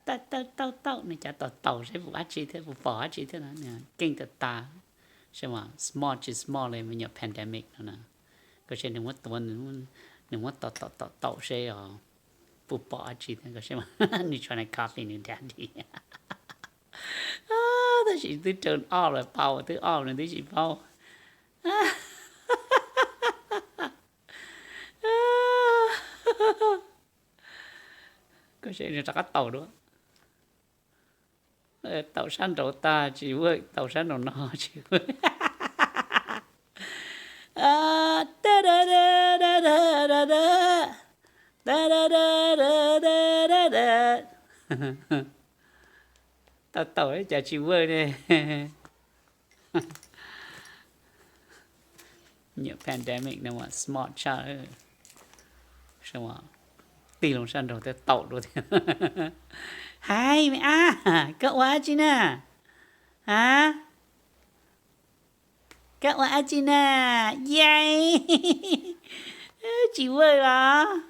Taub taub taub, nws cav taus taus seb puas dab tsi thiab, puas pom dab tsi thiab no, nws keej tas tas. Seb mas smart tsis smart li me nyuam pandemic no na. Koj saib nws muab tuav, nws muab tom tom tom taus seb os, puas pom dab tsi thiab. Koj saib mas, nws trying to copy nws daddy. Tab sis twb raug ob lawm, pau twb ob nws twb tsis paub. Koj saib nws rov qab taus dua. Taus sab nraud tag tsis work, taus sab nraud no tsis work. Taus taus cas tsis work ne. Nyuam pandemic no mas smart tshaj. Tig loo sab nraud thiab taus dua thiab. Hais me ab, koj ua dab tsi na? A, koj ua dab tsi na? Yai, tsis work los?